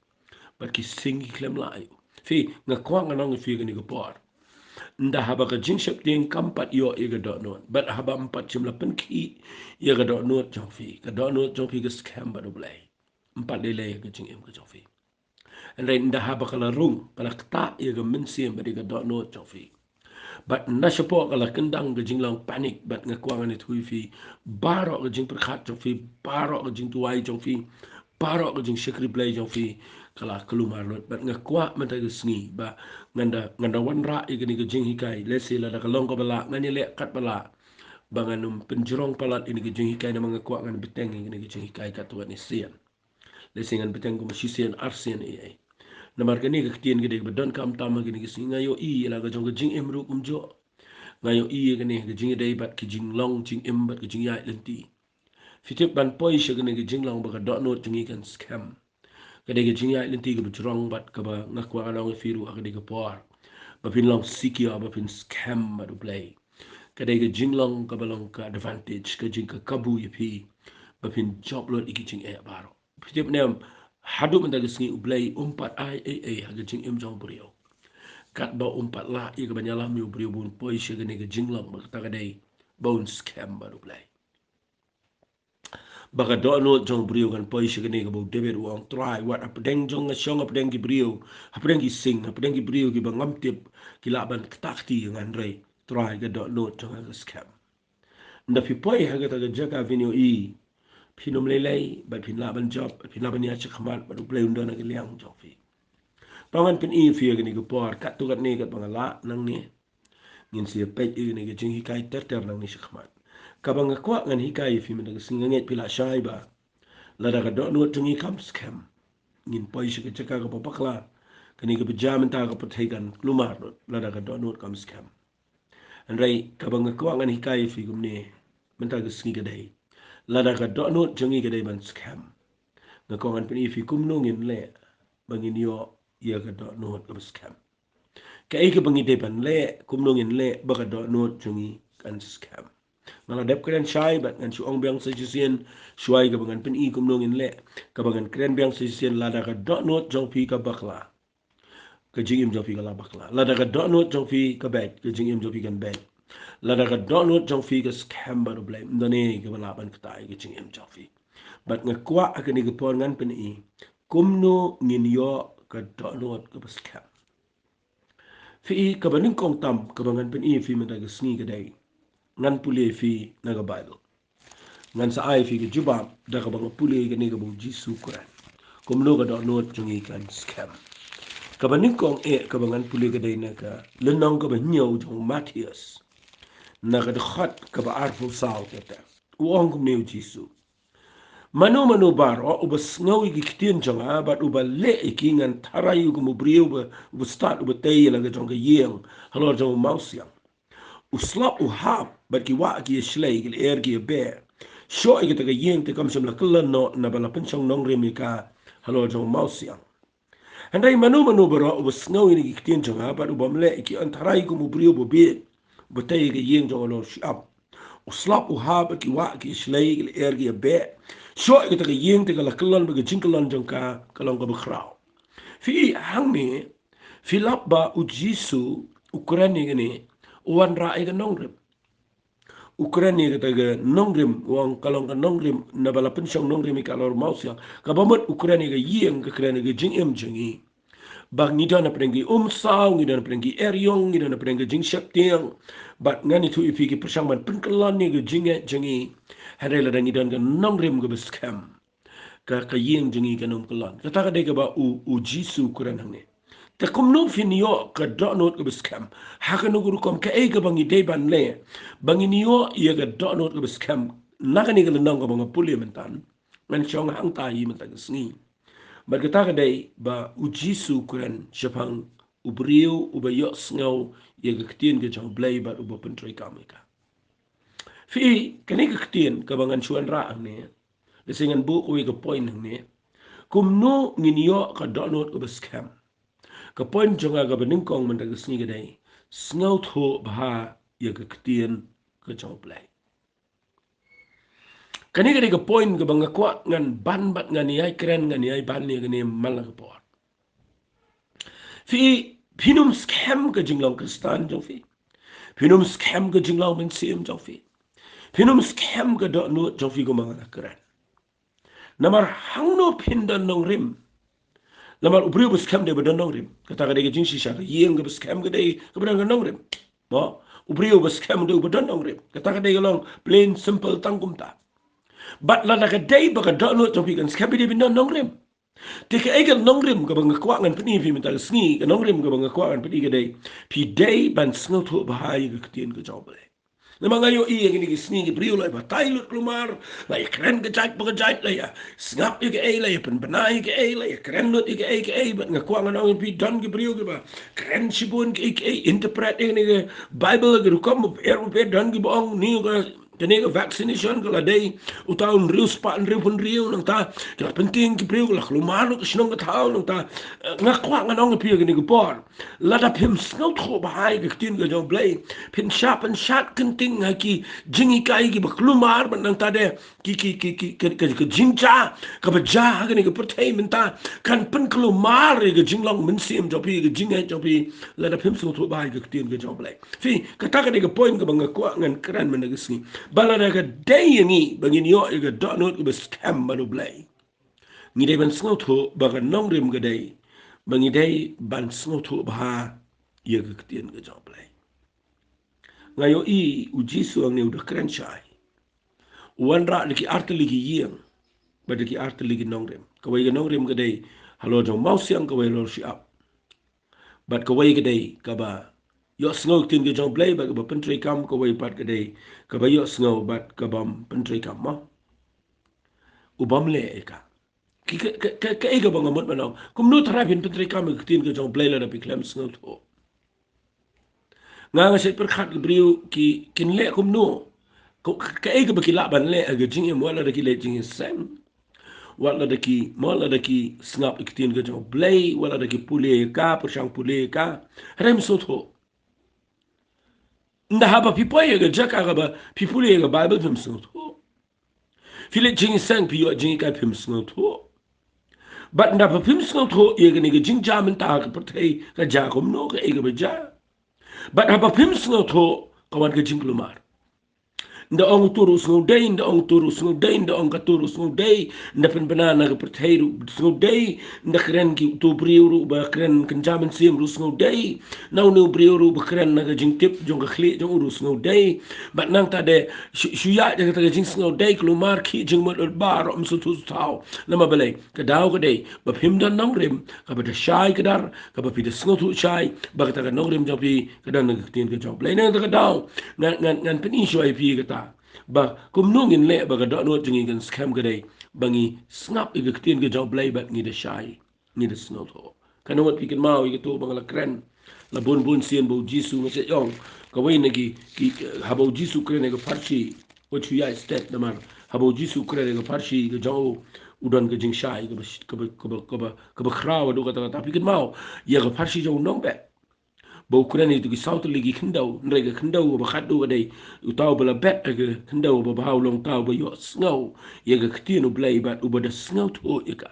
Bad ki sing ki khlem lah ïa u. Phi, nga kwah ngan ong ïa phi kane ka por, ynda haba ka jingsheptieng kam pat ïoh ïa ka dohnud, bad haba ym pat shym la pynkhih ïa ka dohnud jong phi, ka dohnud jong phi ka skhem bad U Blei, ym pat lei lei ïa ka jingim ka jong phi. Hynrei ynda haba ka la rung, ka la ktah ïa ka mynsiem bad ïa ka dohnud jong phi, bad na shapoh ka la kyndang ka jinglong panic, bad nga kwah ngan ïathuh ïa phi, baroh ka jingpyrkhat jong phi, baroh ka jingduwai jong phi, baroh ka jingshakri Blei jong phi, ka la kulmar lut. Bad nga kwah mynta ka sngi ba ngan da, ngan da wanrah ïa kane ka jinghikai. Lehse lada ka long kaba lah, ngan ïaleh katba lah ba ngan ym pynjrong palat ïa kane ka jinghikai, namar nga kwah ngan bteng ïa kane ka jinghikai katto katne sien. Lehse ngan bteng kum shisien arsien ei ei. Namar kane ka ktien ka dei kaba donkam tam ha kine ki sngi. Nga ïohi ïa la ka jong ka jingim ruh kumjuh. Nga ïohi ïa kane ka jingïadei bad ki jinglong jingim bad ka jingïaid lynti. Phi tip, ban poi sha kane ka jinglong ba ka dohnud jong ngi kan skhem, ka dei ka jingïaid lynti kaba jrong bad kaba nga kwah ngan ong ïa phi ruh ha kane ka por, ba phin long secure, ba phin skhem bad U Blei. Ka dei ka jinglong kaba long ka advantage, ka jing, ka kabu ïa phi ba phin jop lut ïa ki jingeh baroh. Phi tip ne em, haduh mynta ka sngi U Blei um pat ai ei ei ha ka jingim jong u briew, katba um pat lah ïa ka ban ïalam ïa u briew ba un poi sha kane ka jinglong, ba kata ka dei ba un skhem bad U Blei. Ba ka dohnud jong u briew kan poi sha kane kaba u David u ong, Trai, wat hapdeng jong nga shong hapdeng ki briew, hapdeng ki sing, hapdeng ki briew kiba ngam tip, ki lah ban ktah kti ïa nga, hynrei Trai, ka dohnud jong nga ka skhem. Ynda phi poi ha kata ka jaka, phin ïohi, phin ym lei lei, bad phin lah ban jop, bad phin lah ban ïaid shakhmat bad U Blei un don ha ka liang jong phi. To ngan pyni ïa phi ha kane ka por, katto katne katba nga lah nangne. Ngin sa ïa peit ïa kane ka jinghikai ter ter nangne shakhmat. Kaba nga kwah ngan hikai ïa phi mynta ka sngi, nga ngeit phi la shai ba lada ka dohnud jong ngi kam skhem, ngin poi sha ka jaka kaba bakla. Kane kaba jia mynta ka pyrthei kan kulmar lut lada ka dohnud kam skhem. Hynrei kaba nga kwah ngan hikai ïa phi kumne mynta ka sngi ka dei, lada ka dohnud jong ngi ka dei ban skhem, nga kwah ngan pyni ïa phi kumno ngin leh ba ngin ïoh ïa ka dohnud kaba skhem. Kaei kaba ngi dei ban leh, kumno ngin leh ba ka dohnud jong ngi kan skhem. Nga la dep kren shai bad ngan shu ong biang sa shisien, shuwa ïa kaba ngan pyni kumno ngin leh. Kaba ngan kren biang sa shisien, lada ka dohnud jong phi ka bakla, ka jingim jong phi ka la bakla. Lada ka dohnud jong phi ka beit, ka jingim jong phi kan beit. Lada ka dohnud jong phi ka skhem bad U Blei, ym don ei kaba lah ban ktah ïa ka jingim jong phi. Bad nga kwah ha kane ka por ngan pyni kumno ngin ïoh ka dohnud kaba skhem. Phi i, kaba nyngkong tam kaba ngan pyni ïa phi mynta ka sngi ka dei, ngan pule ïa phi na ka Baibl. Ngan sa ai ïa phi ka jubab da kaba nga pule ïa kane kaba u Jisu u kren, kumno ka dohnud jong ngi kan skhem. Kaba nyngkong eh kaba ngan pule ka dei na ka lynnong kaba hynñiew jong u Mathaios, na ka dkhot kaba arphew saw, kata u ong kumne u Jisu: Mano mano baroh uba sngew ïa ki ktien jong nga bad uba leh ïa ki, ngan tharai ïa u kum u briew uba, uba stad uba tei ïa la ka jong ka ïing halor jong u mawsiang. U slap u hap bad ki wah ki ïa shlei, ki lyer ki ïa beh. Shoh ïa kata ka ïing te kam shym la kyllon noh, naba la pynshong nongrim ïa ka halor jong u mawsiang. Hynrei mano mano baroh uba sngew ïa ki ktien jong nga bad ubym leh ïa ki, yn tharai kum u briew uba bieit uba tei ïa ka ïing jong u halor u shyiap. U slap u hap bad ki wah ki ïa shlei, ki lyer ki ïa beh. Shoh ïa kata ka ïing te ka la kyllon bad ka jingkyllon jong ka ka long kaba khraw. Phi i, hangne phi lap ba u Jisu u kren ïa kane, u wanrah ïa ka nongrim. U kren ïa kata ka nongrim, u ong ka long ka nongrim naba la pynshong nongrim ïa ka halor u mawsiang. Kaba mut u kren ïa ka ïing, ka kren ïa ka jingim jong ngi. Ba ngi don hapdeng ki umsaw, ngi don hapdeng ki eriong, ngi don hapdeng ka jingsheptieng. Bad ngan ïathuh ïa phi, ki pyrshang ban pynkyllon ïa ka jingngeit jong ngi. Hynrei lada ngi don ka nongrim kaba skhem, ka, ka ïing jong ngi kan ym kyllon. Kata ka dei kaba u, u Jisu u kren hangne. Te kumno phin ïoh ka dohnud kaba skhem? Ha kano ka rukom, kaei kaba ngi dei ban leh ba ngin ïoh ïa ka dohnud kaba skhem? Na kane ka lynnong kaba nga pule mynta, ngan shong hangta hi mynta ka sngi. Bad kata ka dei ba u Jisu u kren shaphang u briew uba ïohsngew ïa ka ktien ka jong U Blei bad uba pyntreikam ïa ka. Phi i, kane ka ktien kaba ngan shu wanrah hangne, lehse ngan buh kawei ka point hangne: kumno ngin ïoh ka dohnud kaba skhem. Ka point jong nga kaba nyngkong mynta ka sngi ka dei, sngewthuh bha ïa ka ktien ka jong U Blei. Kane ka dei ka point kaba nga kwah ngan ban bad ngan ïai kren, ngan ïai ban ïa kane man la ka por. Phi i, phin ym skhem ka jinglong Khristan jong phi. Phin ym skhem ka jinglong mynsiem jong phi. Phin ym skhem ka dohnud jong phi kumba nga la kren. Namar hangno phin don nongrim? Namar u briew ba skhem dei ba don nongrim. Kata ka dei ka jingshisha, ka ïing kaba skhem ka dei kaba don ka nongrim. Mo, u briew ba skhem dei uba don nongrim. Kata ka dei ka long plain simple tang kumta. Bad lada ka dei ba ka dohnud jong phi kan skhem, phi dei ban don nongrim. Te kaei ka nongrim kaba nga kwah ngan pyni ïa phi mynta ka sngi, ka nongrim kaba nga kwah ngan pyni ka dei, phi dei ban sngewthuh bha ïa ka ktien ka jong U Blei. Namar nga ïohi ïa kine ki sngi ki briew la ïa batai lut kulmar, la ïa kren ka jait pa ka jait, la ïa sngap ïa kaei, la ïa pynbna ïa kaei, la ïa kren lut ïa kaei kaei, bad nga kwah ngan ong ïa phi, don ki briew kiba kren shibun kaei kaei, interpret ïa kane ka Baibl ha ki rukom bapher bapher, don kiba ong ne ka, kane ka vaccination ka la dei uta u hynriew spah hynriew phew hynriew, nangta ki la pyntieng ki briew, ka la kulmar lut ka shnong ka thaw, nangta, eh, nga kwah ngan ong ïa phi ha kane ka por, lada phim sngewthuh bha ïa ka ktien ka jong U Blei, phin shah pynshad kynting ha ki jinghikai kiba kulmar, bad nangta de ki, ki, ki, ki, ka, ka, ka jingjia kaba jia ha kane ka pyrthei mynta kan pynkulmar ïa ka jinglong mynsiem jong phi, ka jingngeit jong phi, lada phim sngewthuh bha ïa ka ktien ka jong U Blei. Phi, kata ka dei ka point kaba nga kwah ngan kren mynta ka sngi. Ba lada ka dei ïa ngi ba ngin ïoh ïa ka dohnud kaba skhem bad U Blei, ngi dei ban sngewthuh ba ka nongrim ka dei ba ngi dei ban sngewthuh bha ïa ka ktien ka jong U Blei. Nga ïohi U Jisu hangne u da kren shai. U wanrah da ki artylli ki ïing bad da ki artylli ki nongrim. Kawei ka nongrim ka dei halor jong mawsiang, kawei halor shyiap. Bad kawei ka dei kaba ïohsngew ktien ka jong U Blei bad kaba pyntreikam, kawei pat ka dei kaba ïohsngew bad kabym pyntreikam, mo. U bym leh ïa ka. Ki, ka, ka, ka, kaei kaba nga mut ban ong. Kumno tharai phin pyntreikam ïa ka ktien ka jong U Blei lada phi khlem sngewthuh? Nga, nga shait pyrkhat ki briew ki, kin leh kumno. Ka, ka, kaei kaba ki lah ban leh ha ka jingim, wat lada ki leh jingïaseng, wat lada ki, wat lada ki sngap ïa ka ktien ka jong U Blei, wat lada ki pule ïa ka, pyrshang pule ïa ka. Hynrei phim sngewthuh. Ynda haba phi poi ïa ka jaka kaba phi pule ïa ka Baibl phim sngewthuh. Phi leh jingïaseng, phi ïoh jinghikai, phim sngewthuh. Bad ynda ba phim sngewthuh ïa kane ka jingjia mynta ha ka pyrthei ka jia kumno, kaei kaba jia. Bad haba phim sngewthuh ka wan ka jingkulmar. Ynda ong uto ruh u sngewdei, ynda ong uto ruh u sngewdei, ynda ong kato ruh u sngewdei, ynda pynbna na ka pyrthei ruh u sngewdei, ynda kren ki uto u briew ruh ba kren kynja mynsiem ruh u sngewdei, na une u briew ruh ba kren na ka jingtip jong ka khlieh jong u ruh u sngewdei. Bad nangta de shu, shu ïaid da kata ka jingsngewdei, kulmar, khih jingmut, lut bar, ym sngewthuh sngewthaw. Namar balei? Ka daw ka dei ba phim don nongrim kaba da shai kdar, kaba phi da sngewthuh shai ba kata ka nongrim jong phi ka don ha ka ktien ka jong U Blei. Nangta ka daw ngan, ngan, ngan pyni shuwa ïa phi kata ba kumno ngin leh ba ka dohnud jong ngi kan skhem, ka dei ba ngi sngap ïa ka ktien ka jong U Blei bad ngi da shai, ngi da sngewthuh. Ka namut phi kynmaw ïa kato ba nga la kren la bun bun sien ba U Jisu, nga shait ong, kawei na ki, ki, haba U Jisu u kren ïa ka pharshi, wat shu ïaid stet namar haba U Jisu u kren ïa ka pharshi ka jong u, u don ka jingshai kaba, kaba, kaba, kaba, kaba khraw haduh katta katta. Phi kynmaw ïa ka pharshi jong u nongbet ba u kren ïa kito ki saw tylli ki khyndew, hynrei ka khyndew kaba khatduh ka dei uta uba la bet ha ka khyndew ba bha u long uta uba ïohsngew ïa ka ktien U Blei bad uba da sngewthuh ïa ka.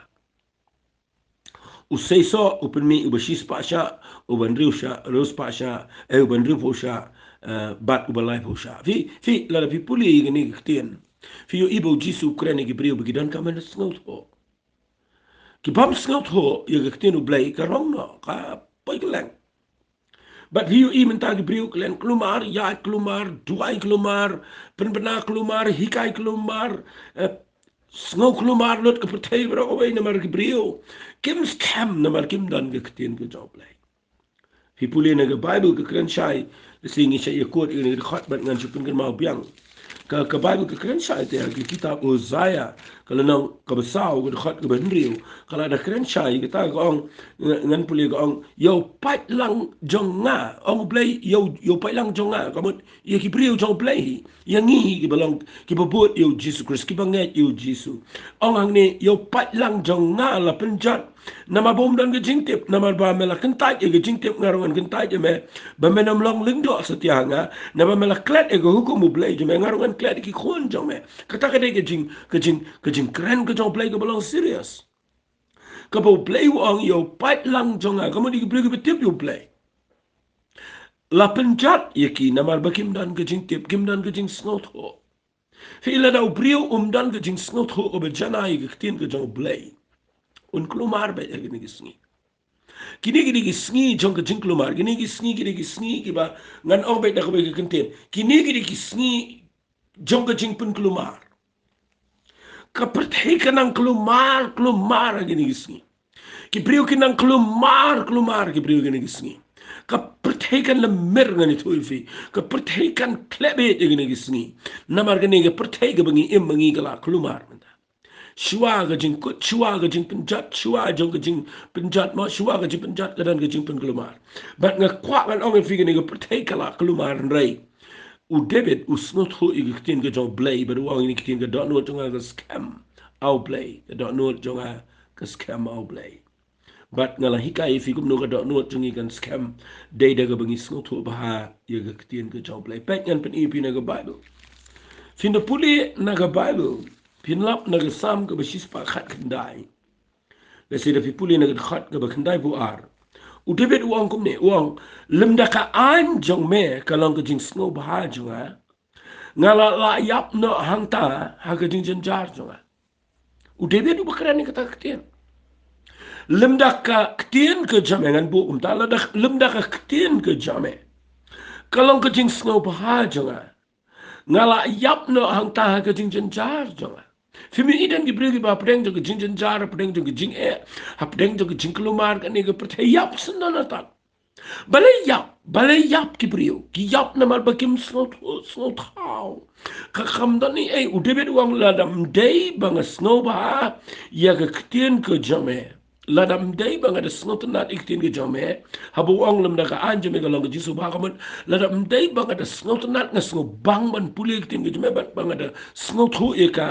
U seisoh, u pynmih uba shispah shah, uba hynriew shah, hynriew spah shah, eh, uba hynriewphew shah, eh, bad uba laiphew shah. Phi, phi, lada phi pule ïa kane ka ktien, phi ïohi ba U Jisu u kren ïa ki briew ba ki donkam ban da sngewthuh. Ki bym sngewthuh ïa ka ktien U Blei, ka rong noh, ka poi kylleng. Bad phi ïohi mynta ki briew ki len kulmar, ïaid kulmar, duwai kulmar, pynbna kulmar, hikai kulmar, eh, sngew kulmar lut ka pyrthei baroh kawei namar ki briew kim skhem, namar kim don ka ktien ka jong U Blei. Phi pule na ka Baibl ka kren shai, lehse ngi shait ïakut ïa kane ka dkhot bad ngan shu pynkynmaw biang. Ka, ka Baibl ka kren shai te ha ka kitab Hosea, ka lynnong kaba saw, ka dkhot kaba hynriew, ka la da kren shai, kata ka ong, nga, ngan pule, ka ong, ïa u paidlang jong nga, ong U Blei, ïa u, ïa u paidlang jong nga, ka mut ïa ki briew jong U Blei hi, ïa ngi hi kiba long, kiba bud ïa U Jisu Khrist, kiba ngeit ïa U Jisu. Ong hangne, ïa u paidlang jong nga la pynjot namar ba um don ka jingtip, namar ba me la kyntait ïa ka jingtip, nga ruh ngan kyntait ïa me ba men ym long lyngdoh satia ha nga, naba me la klet ïa ka hukum U Blei jong me, nga ruh ngan klet ïa ki khun jong me. Kata ka dei ka jing, ka jing, ka jingkren ka jong U Blei kaba long serious. Kaba U Blei u ong ïa u paidlang jong nga, ka mut ïa ki briew kiba tip ïa U Blei, la pynjot ïa ki namar ba kim don ka jingtip, kim don ka jingsngewthuh. Phi, lada u briew um don ka jingsngewthuh kaba janai ïa ka ktien ka jong U Blei, un kulmar beit ha kine ki sngi. Kine ki dei ki sngi jong ka jingkulmar, kine ki sngi, ki dei ki sngi kiba ngan ong beit da kawei ka kyntien. Kine ki dei ki sngi jong ka jingpynkulmar. Ka pyrthei ka nang kulmar, kulmar ha kine ki sngi. Ki briew ki nang kulmar, kulmar ki briew kine ki sngi. Ka pyrthei kan lymir, ngan ïathuh ïa phi. Ka pyrthei kan khleh beit ha kine ki sngi. Namar kane ka pyrthei kaba ngi im ma ngi ka la kulmar mynta. Shuwa ka jingkut, shuwa ka jingpynjot, shuwa jong ka jingpynjot, mo, shuwa ka jingpynjot ka don ka jingpynkulmar. Bad nga kwah ngan ong ïa phi, kane ka pyrthei ka la kulmar, hynrei u David u sngewthuh ïa ka ktien ka jong U Blei bad u ong, ïa kane ka ktien ka dohnud jong nga ka skhem ha U Blei, ka dohnud jong nga ka skhem ha U Blei. Bad nga la hikai ïa phi kumno ka dohnud jong ngi kan skhem, dei da kaba ngi sngewthuh bha ïa ka ktien ka jong U Blei. Peit, ngan pyni ïa phi na ka Baibl. Phin da pule na ka Baibl, Phin lap na ka Salm kaba shispah khatkhyndai. Lehse da phi pule na ka dkhot kaba khyndaiphew ar. U David u ong kumne, u ong, lymda ka aiñ jong me ka long ka jingsngewbha jong nga, nga la lah ïap noh hangta ha ka jingjynjar jong nga. U David uba kren ïa kata ka ktien. Lymda ka ktien ka jong me, ngan buh kumta, lada lymda ka ktien ka jong me ka long ka jingsngewbha jong nga, nga lah ïap noh hangta ha ka jingjynjar jong nga. Phi mih i don ki briew kiba hapdeng jong ka jingjynjar, hapdeng jong ka jingeh, hapdeng jong ka jingkulmar kane ka pyrthei, ïap shen don nangta. Balei ïap, balei ïap ki briew? Ki ïap namar ba kim sngewthuh, sngewthaw. Ka kam don ei ei, u David u ong, lada ym dei ba nga sngewbha ïa ka ktien ka jong me, lada ym dei ba nga da sngewtynnat ïa ka ktien ka jong me, haba u ong lymda ka aiñ jong me ka long ka jingsngewbha, ka mut lada ym dei ba nga da sngewtynnat, nga sngewbang ban pule ïa ka ktien ka jong me, bad ba nga da sngewthuh ïa ka,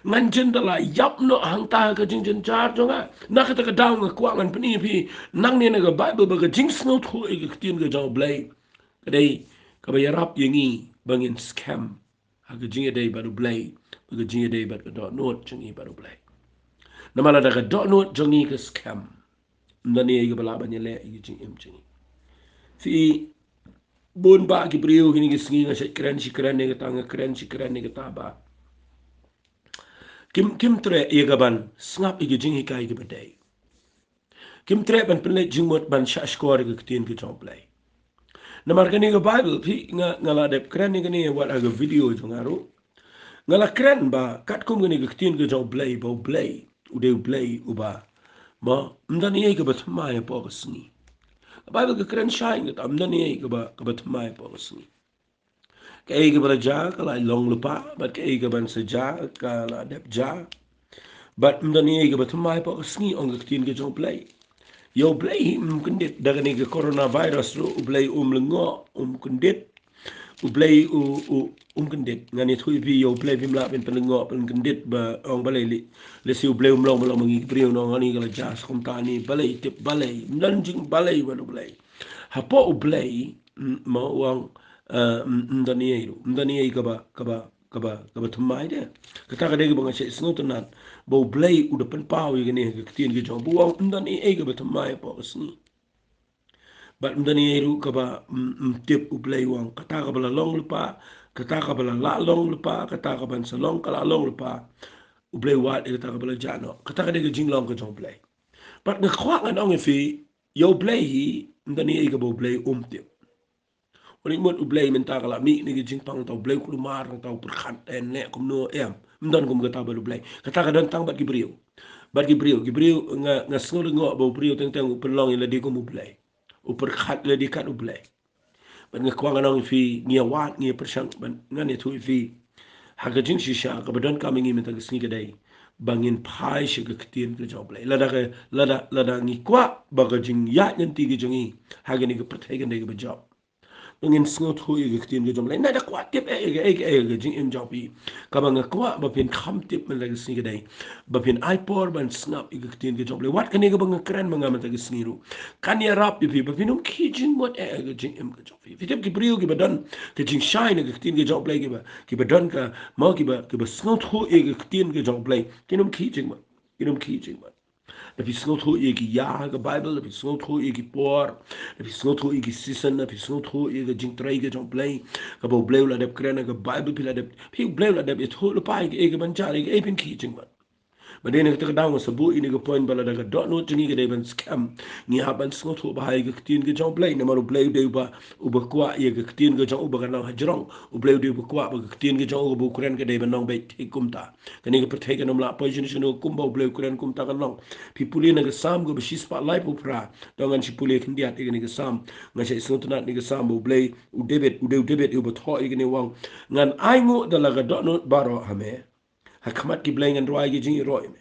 ngan jin da lah ïap noh hangta ha ka jingjynjar jong nga. Na kata ka daw nga kwah ngan pyni ïa phi nangne na ka Baibl ba ka jingsngewthuh ïa ka ktien ka jong U Blei ka dei kaba ïarap ïa ngi ba ngin skhem ha ka jingïadei bad U Blei, ba ka jingïadei bad ka dohnud jong ngi bad U Blei. Namar lada ka dohnud jong ngi ka skhem, ym don ei ei kaba lah ban ïaleh ïa ka jingim jong ngi. Phi, bun bah ki briew kine ki sngi nga shait kren shi kren ïa kata, nga kren shi kren ïa kata ba kim, kim treh ïa ka ban sngap ïa ka jinghikai kaba dei. Kim treh ban pynleit jingmut ban shahshkor ïa ka ktien ka jong U Blei. Namar kane ka Baibl, phi, nga, nga la dep kren ïa kane wat ha ka video jong nga ruh. Nga la kren ba katkum kane ka ktien ka jong U Blei, ba U Blei u dei U Blei uba, mo, ym don ei ei kaba thymmai hapoh ka sngi. Ka Baibl ka kren shai ïa kata, ym don ei ei kaba, kaba thymmai hapoh ka sngi. Kaei kaba la jia ka la long lypa, bad kaei kaban sa jia ka la dep jia. Bad ym don ei ei kaba thymmai hapoh ka sngi, ong ka ktien ka jong U Blei. Ïa U Blei hi um kyndit, da kane ka coronavirus ruh U Blei um lyngngoh, um kyndit. U Blei u, u, um kyndit. Ngan ïathuh ïa phi, ïa U Blei phim lah ban pynlyngngoh, pynkyndit ba ong balei lei. Lehse U Blei um long, ba long ma ngi ki briew, nong ani ka la jia sa kumta ni, balei, tip balei. Ym don jingbalei bad U Blei. Hapoh U Blei, mm, mo, u ong, eh, mm, ym don ei ei ruh, ym don ei ei kaba, kaba, kaba, kaba thymmai de. Kata ka dei kaba nga shait sngewtynnat, ba U Blei u da pynpaw ïa kane ha ka ktien ka jong u, ba u ong ym don ei ei kaba thymmai hapoh ka sngi. Bad ym don ei ei ruh kaba, mm, mm, tip, U Blei u ong, kata kaba la long lypa, kata kaba la lah long lypa, kata kaban sa long ka la long lypa. U Blei u wad ïa kata kaba la jia noh. Kata ka dei ka jinglong ka jong U Blei. Bad nga kwah ngan ong ïa phi, ïa U Blei hi, ym don ei ei kaba U Blei um tip. Une mut U Blei mynta ka la mih na ka jingpang, nangta U Blei u kulmar, nangta u pyrkhat, eh, ne kumno, em. Ym don kum kata bad U Blei. Kata ka don tang bad ki briew. Bad ki briew, ki briew, nga, nga sngew lyngngoh ba u briew teng teng u pynlong ïa lade kum U Blei. U pyrkhat ïa lade kat U Blei. Bad nga kwah ngan ong ïa phi, ngi ïa wad, ngi ïa pyrshang, bad ngan ïathuh ïa phi, ha ka jingshisha kaba donkam ïa ngi mynta ka sngi ka dei ba ngin phai sha ka ktien ka jong U Blei. Lada ka, lada, lada ngi kwah ba ka jingïaid lynti ka jong ngi ha kane ka pyrthei kan dei kaba jop, ba ngin sngewthuh ïa ka ktien ka jong U Blei. Nga da kwah tip eh, eh, eh, eh, ka jingim jong phi. Kaba nga kwah ba phin kham tip mynta ka sngi ka dei ba phin ai por ban sngap ïa ka ktien ka jong U Blei. Wat kane kaba nga kren ma nga mynta ka sngi ruh kan ïarap ïa phi ba phin ym khih jingmut eh, eh, ka jingim ka jong phi. Phi tip ki briew kiba don ka jingshai na ka ktien ka jong U Blei, kiba, kiba don ka, mo, kiba, kiba sngewthuh ïa ka ktien ka jong U Blei, kin ym khih jingmut. Kin ym khih jingmut. Da phi sngewthuh ïa ki ïa ha ka Baibl, da phi sngewthuh ïa ki por, da phi sngewthuh ïa ki season, da phi sngewthuh ïa ka jingtrei ka jong U Blei, kaba U Blei u la dep kren ha ka Baibl, phi la dep, phi, U Blei u la dep ïathuh lypa ïa kaei kaban jia, ïa kaei phin khih jingmut. Bad dei na kata ka daw nga sa buh ïa kane ka point ba lada ka dohnud jong ngi ka dei ban skhem, ngi hap ban sngewthuh bha ïa ka ktien ka jong U Blei, namar U Blei u dei uba, uba kwah ïa ka ktien ka jong u ba kan long hajrong. U Blei u dei uba kwah ba ka ktien ka jong u kaba u kren ka dei ban long beit thik kumta. Kane ka pyrthei kan ym lah poi shano shano, kumba U Blei u kren kumta kan long. Phi pule na ka Salm kaba shispah laiphew phra. To ngan sa pule khyndiat ïa kane ka Salm. Nga shait sngewtynnat ïa kane ka Salm ba U Blei, u David, u dei u David uba thoh ïa kane, u ong, ngan ainguh da la ka dohnud baroh ha me. Ha khmat ki blei ngan rwai ki jingïaroh ïa me.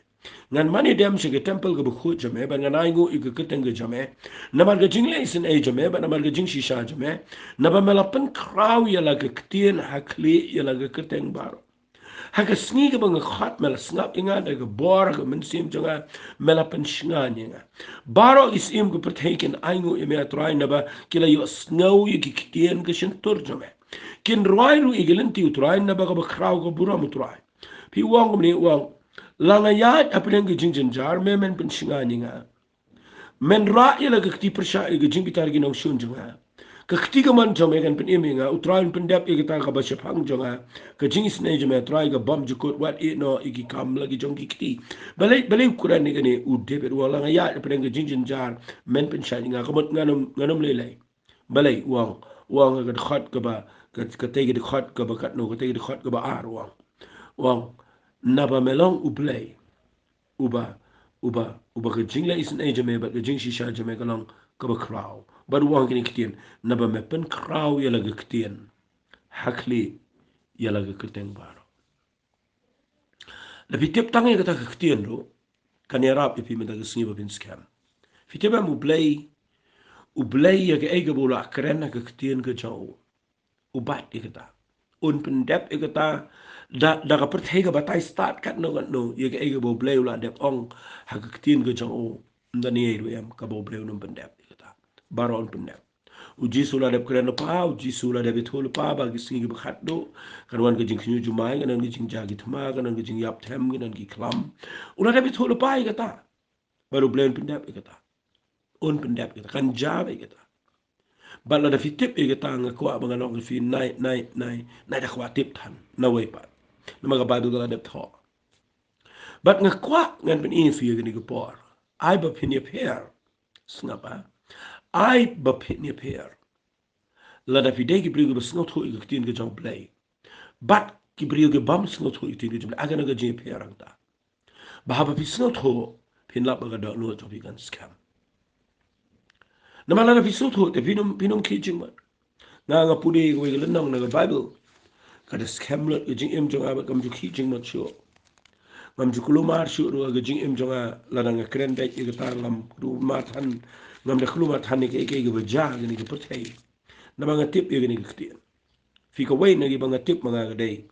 Ngan mane dem sha ka temple kaba khuid jong me, bad ngan ainguh ïa ka kyrteng ka jong me. Namar ka jingleh isynei jong me, bad namar ka jingshisha jong me. Naba me la pynkhraw ïa la ka ktien ha khlieh ïa la ka kyrteng baroh. Ha ka sngi kaba nga khot me la sngap ïa nga, da ka bor ha ka mynsiem jong nga me la pynshngaiñ ïa nga. Baroh ki syiem ka pyrthei kin ainguh ïa me, A Trai, naba ki la ïohsngew ïa ki ktien ka shyntur jong me. Kin rwai ruh ïa ki lynti, U Trai, naba kaba khraw ka burom, U Trai. Phi ong kumne, ong, la nga ïaid hapdeng ka jingjynjar, me men pynshngaiñ ïa nga. Men rah ïa la ka kti pyrshah ïa ka jingbitar ki nongshun jong nga. Ka kti kamon jong me kan pynim ïa nga, U Trai un pyndep ïa kata kaba shaphang jong nga. Ka jingisynei jong me, Trai, ka bymjukut, wat ïeh noh ïa ki kam la ki jong ki kti. Balei, balei u kren ïa kane u David, u ong la nga ïaid hapdeng ka jingjynjar, men pynshngaiñ ïa nga, ka mut ngan ym, ngan ym lei lei. Balei, u ong, u ong ha ka dkhot kaba, ka, katei ka dkhot kaba katno, katei ka dkhot kaba ar, u ong. U ong, naba me long U Blei uba, uba, uba ka jingleh isynei jong me bad ka jingshisha jong me ka long kaba khraw. Bad u ong kine ki ktien, naba me pynkhraw ïa la ka ktien ha khlieh ïa la ka kyrteng baroh. Da phi tip tang ïa kata ka ktien ruh, kan ïarap ïa phi mynta ka sngi ba phin skhem. Phi tip em, U Blei, U Blei ïa kaei kaba u la kren ha ka ktien ka jong u, u bat ïa kata. Un pyndep ïa kata, da, da ka pyrthei ka batai stad katno katno, ïa kaei kaba U Blei u la dep ong ha ka ktien ka jong u, ym don ei ruh em kaba U Blei un ym pyndep ïa kata. Baroh un pyndep. U Jisu u la dep kren lypa, U Jisu u la dep ïathuh lypa ba ki sngi kiba khatduh kan wan ka jingkhynñiuh jumai, kan wan ka jingjia ki thma, kan wan ka jingïap them, kan wan ki khlam. U la dep ïathuh lypa ïa kata. Bad U Blei un pyndep ïa kata. Un pyndep ïa kata. Kan jia beit ïa kata. Bad lada phi tip ïa kata, nga kwah ba ngan ong ïa phi, nai, nai, nai, nai da kwah tip than nawei pat. Namar ka Baibl ka la dep thoh. Bad nga kwah ngan pyni ïa phi ïa kane ka por. Ai ba phin ïapher. Sngap, ah. Ai ba phin ïapher. Lada phi dei ki briew kiba sngewthuh ïa ka ktien ka jong U Blei, bad ki briew ki bym sngewthuh ïa ka ktien ka jong U Blei, ai kane ka jingïapher hangta. Ba haba phi sngewthuh, phin lap ba ka dohnud jong phi kan skhem. Namar lada phi sngewthuh te phin ym, phin ym khih jingmut. Nga, nga pule ïa kawei ka lynnong na ka Baibl. Ka da skhem lut ka jingim jong nga bad kam ju khih jingmut shuh. Ngam ju kulmar shuh ruh ha ka jingim jong nga, lada nga kren beit ïa kata, ngam kulmar than, ngam da kulmar than ïa kaei kaei kaba jia ha kane ka pyrthei. Namar nga tip ïa kane ka ktien. Phi, kawei na kiba nga tip ma nga ka dei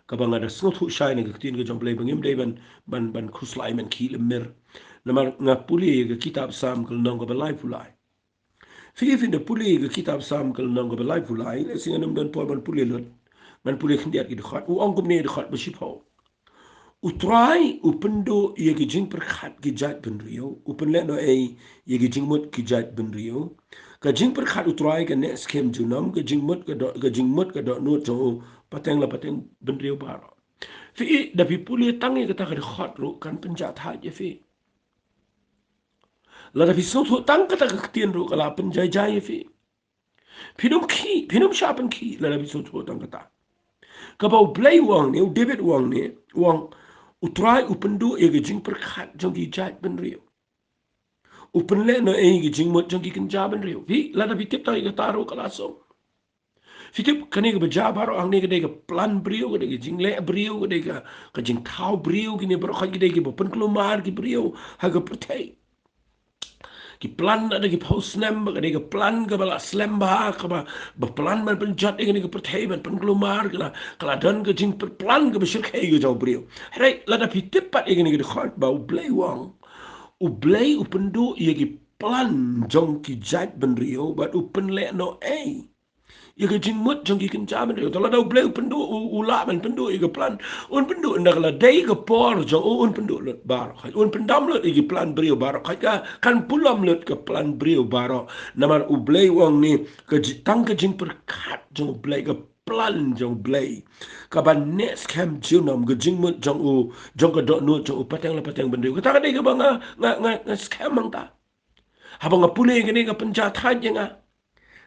kaba nga da sngewthuh shai na ka ktien ka jong U Blei ba ngim dei ban, ban, ban khuslai, ban khih lymmer. Namar nga pule ïa ka kitab Salm ka lynnong kaba laiphew lai. Phi, phin da pule ïa ka kitab Salm ka lynnong kaba laiphew lai, lehse ngan ym don por ban pule lut. Ngan pule khyndiat ki dkhot. U ong kumne, dkhot ba shiphew. U Trai u pynduh ïa ki jingpyrkhat ki jaitbynriew, u pynlehnohei ïa ki jingmut ki jaitbynriew. Ka jingpyrkhat U Trai ka neh skhem junom, ka jingmut ka doh, ka jingmut ka dohnud jong u pateng la pateng bynriew baroh. Phi, da phi pule tang ïa kata ka dkhot ruh kan pynjah thait ïa phi. Lada phi sngewthuh tang kata ka ktien ruh ka la pynjai jai ïa phi. Phin ym khih, phin ym shah pynkhih lada phi sngewthuh tang kata. Kaba U Blei u ong ne, u David u ong ne, u ong, U Trai u pynduh ïa ka jingpyrkhat jong ki jaitbynriew. U pynlehnohei ïa ka jingmut jong ki kynja bynriew. Phi, lada phi tip tang ïa kata ruh ka la suk. Phi tip, kane kaba jia baroh hangne ka dei ka plan briew, ka dei ka jingleh briew, ka dei ka, ka jingthaw briew, kine baroh ka dei kiba pynkulmar ki briew ha ka pyrthei. Ki plan na da ki phew snem, ba ka dei ka plan kaba la slem bha, kaba, ba plan ban pynjot ïa kane ka pyrthei, ban pynkulmar, ka la, ka la don ka jingplan kaba shyrkhei ka jong u briew. Hynrei lada phi tip pat ïa kane ka dkhot ba U Blei u ong, U Blei u pynduh ïa ki plan jong ki jaitbynriew, bad u pynlehnohei ïa ka jingmut jong ki kynja bynriew. Te lada U Blei u pynduh, u, u lah ban pynduh ïa ka plan, un pynduh ynda ka la dei ka por jong u, un pynduh lut baroh. Un pyndam lut ïa ki plan briew baroh. Ka, kan pulom lut ka plan briew baroh. Namar U Blei u ong ne, ka ji-, tang ka jingpyrkhat jong U Blei, ka plan jong U Blei, kaba neh skhem junom, ka jingmut jong u, jong ka dohnud jong u pateng la pateng bynriew. Kata ka dei kaba nga, nga, nga, nga skhem hangta. Haba nga pule ïa kane ka pynjah thait ïa nga.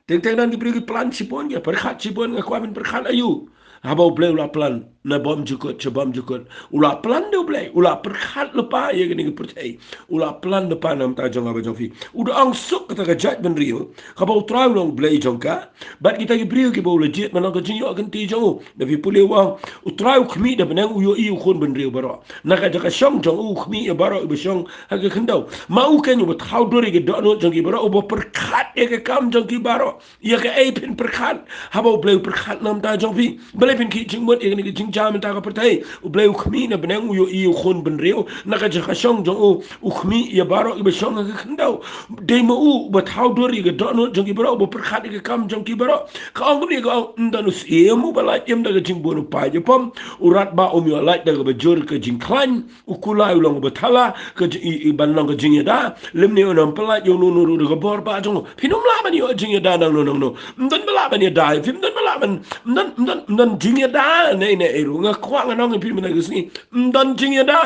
Teng teng don ki briew ki plan shibun, ki pyrkhat shibun, nga kwah ban pyrkhat aïu. Haba U Blei u la plan, na bymjukut sha bymjukut. U la plan da U Blei, u la pyrkhat lypa ïa kane ka pyrthei. U la plan lypa na ka bynta jong nga bad jong phi. U da ong suk kata ka jaitbynriew kaba U Trai u long U Blei jong ka, bad kita ki briew kiba u la jied ban long ka jingïoh kynti jong u. Da phi pule u ong, U Trai u khmih da bneng, u ïohi u khun bynriew baroh. Na ka jaka shong jong u, u khmih ïa baroh iba shong ha ka khyndew. Ma u keiñ uba thaw dur ïa ka dohnud jong ki baroh, uba pyrkhat ïa ka kam jong ki baroh. Ïa kaei phin pyrkhat haba U Blei u pyrkhat na ka bynta jong phi? Balei phin khih jingmut ïa kane ka jing sha mynta ka pyrthei. U Blei u khmih na bneng, u ïohi ïa u khun bynriew na ka jaka shong jong u, u khmih ïa baroh kiba shong ha ka khyndew. Dei ma u uba thaw dur ïa ka dohnud jong ki baroh, uba pyrkhat ïa ka kam jong ki baroh. Ka ong kumne, ka ong, ym don u syiem uba lait im da ka jingbun u paid ïapom, u radbah um ïoh lait da kaba jur ka jingkhlaiñ, u kulai u long uba thala, ka ji-, i, i, ban long ka jingïada. Lymne un ym pyllait ïa uno uno ruh da ka bor ba jong u. Phin ym lah ban ïoh jingïada nangno nangno. Ym don ba lah ban ïada, phim don ba lah ban, ym don, ym don, ym don jingïada ne ne ei ruh. Nga kwah ngan ong ïa phi mynta ka sngi, ym don jingïada.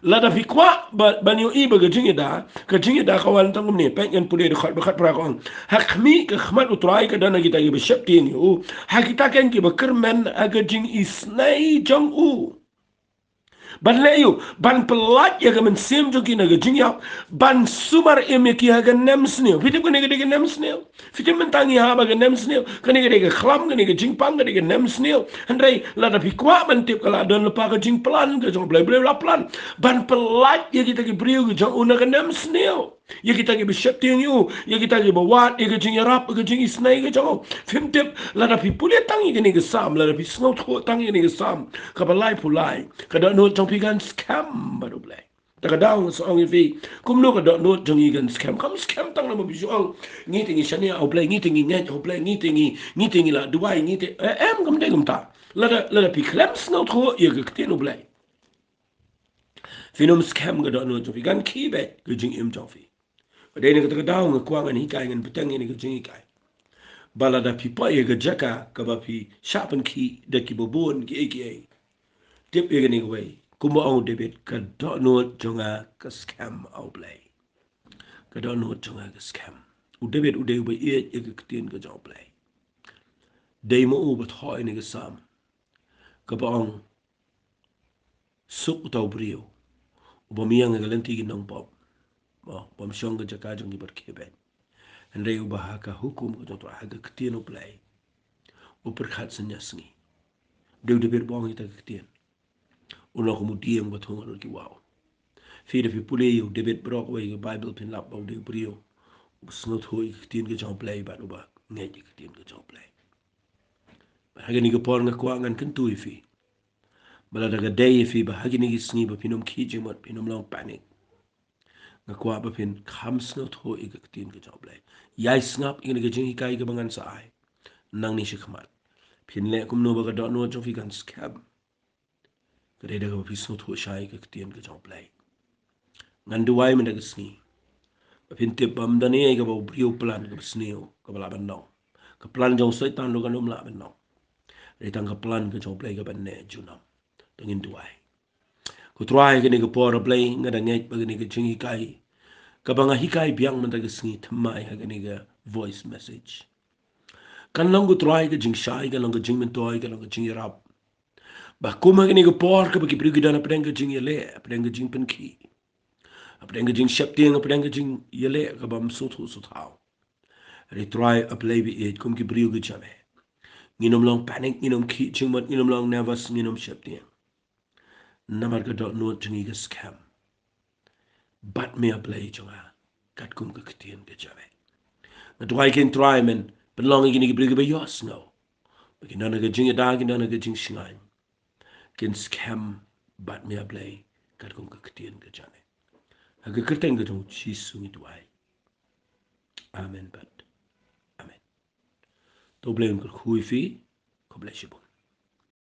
Lada phi kwah ba, ban ïohi ba ka jingïada, ka jingïada ka wan tang kumne, peit ngan pule dkhot ba khatphra, ka ong: Ha khmih ka khmat U Trai ka don ha kita kiba sheptieng ïa u, ha kita ken kiba kyrmen ha ka jingisynei jong u. Ban leh ïa u, ban pyllait ïa ka mynsiem jong ki na ka jingïap, ban sumar im ïa ki ha ka nemsniew. Phi tip kane ka dei ka nemsniew? Phi tip mynta ngi hap ha ka nemsniew? Kane ka dei ka khlam, kane ka jingpang, kane ka nemsniew. Hynrei lada phi kwah ban tip, ka la don lypa ka jingplan ka jong U Blei, U Blei u la plan ban pyllait ïa kita ki briew ki jong u na ka nemsniew. Ïa kita kiba sheptieng ïa u, ïa kita kiba wad ïa ka jingïarap, ïa ka jingisynei ka jong u. Phim tip, lada phi pule tang ïa kane ka Salm, lada phi sngewthuh tang ïa kane ka Salm kaba laiphew lai, ka dohnud jong phi kan skhem bad U Blei. Te ka daw nga sa ong ïa phi, kumno ka dohnud jong ngi kan skhem? Kam skhem tang namar phi shu ong, ngi te ngi shaniah ha U Blei, ngi te ngi ngeit ha U Blei, ngi te ngi, ngi te ngi la duwai, ngi te, eh, em, kam dei kumta. Lada, lada phi khlem sngewthuh ïa ka ktien U Blei, phin ym skhem ka dohnud jong phi, kan khih beit ka jingim jong phi. Ka dei na kata ka daw nga kwah ngan hikai, ngan bteng ïa kane ka jinghikai. Ba lada phi poi ha ka jaka kaba phi shah pynkhih da kiba bun kiei kiei, tip ïa kane kawei, kumba ong u David, ka dohnud jong nga ka skhem ha U Blei. Ka dohnud jong nga ka skhem. U David u dei uba ïeit ïa ka ktien ka jong U Blei. Dei ma u uba thoh ïa kane ka Salm kaba ong, suk uta u briew u bym ïeng ha ka lynti ki nongpop, mo, u bym shong ha ka jaka jong ki bad ki beit. Hynrei uba ha ka hukum ka jong U Trai, ha ka ktien U Blei, u pyrkhat synñia sngi. Dei u David ba ong ïa kata ka ktien. U long kum u dieng ba thung halor ki waw. Phi, da phi pule ïa u David baroh kawei ha ka Baibl, phin lap ba u dei u briew uba sngewthuh ïa ka ktien ka jong U Blei bad uba ngeit ïa ka ktien ka jong U Blei. Bad ha kane ka por nga kwah ngan kyntu ïa phi ba lada ka dei ïa phi ba ha kine ki sngi ba phin ym khih jingmut, phin ym long panic, nga kwah ba phin kham sngewthuh ïa ka ktien ka jong U Blei. Ïai sngap ïa kane ka jinghikai kaba ngan sa ai nangne shakhmat. Phin leh kumno ba ka dohnud jong phi kan skhem? Ka dei da kaba phi sngewthuh shai ïa ka ktien ka jong U Blei. Ngan duwai mynta ka sngi ba phin tip ba ym don ei ei kaba u briew u plan kaba sniew kaba lah ban long. Ka plan jong u Soitan ruh kan ym lah ban long. Dei tang ka plan ka jong U Blei kaba neh junom. To ngin duwai. Ko Trai, ha kane ka por, A Blei, nga da ngeit ba kane ka jinghikai kaba nga hikai biang mynta ka sngi thymmai ha kane ka voice message, kan long, ko Trai, ka jingshai, kan long ka jingmyntoi, kan long ka jingïarap. Ba kum ha kane ka por kaba ki briew ki don hapdeng ka jingïaleh, hapdeng ka jingpynkhih, hapdeng ka jingsheptieng, hapdeng ka jingïaleh kaba ym sngewthuh sngewthaw, hynrei Trai, A Blei ba ïeit, kum ki briew ki jabieng, ngin ym long panic, ngin ym khih jingmut, ngin ym long nervous, ngin ym sheptieng. Namar ka dohnud jong ngi ka skhem bad me, A Blei jong nga, katkum ka ktien ka jong me. Nga duwai, ko Trai, men pynlong ïa kine ki briew kiba ïohsngew ba kin don ha ka jingïada, kin don ha ka jingshngaiñ, kin skhem bad me, A Blei, katkum ka ktien ka jong me. Ha ka kyrteng ka jong U Jisu ngi duwai. Amen bad amen. To U Blei un kyrkhu ïa phi. God bless you.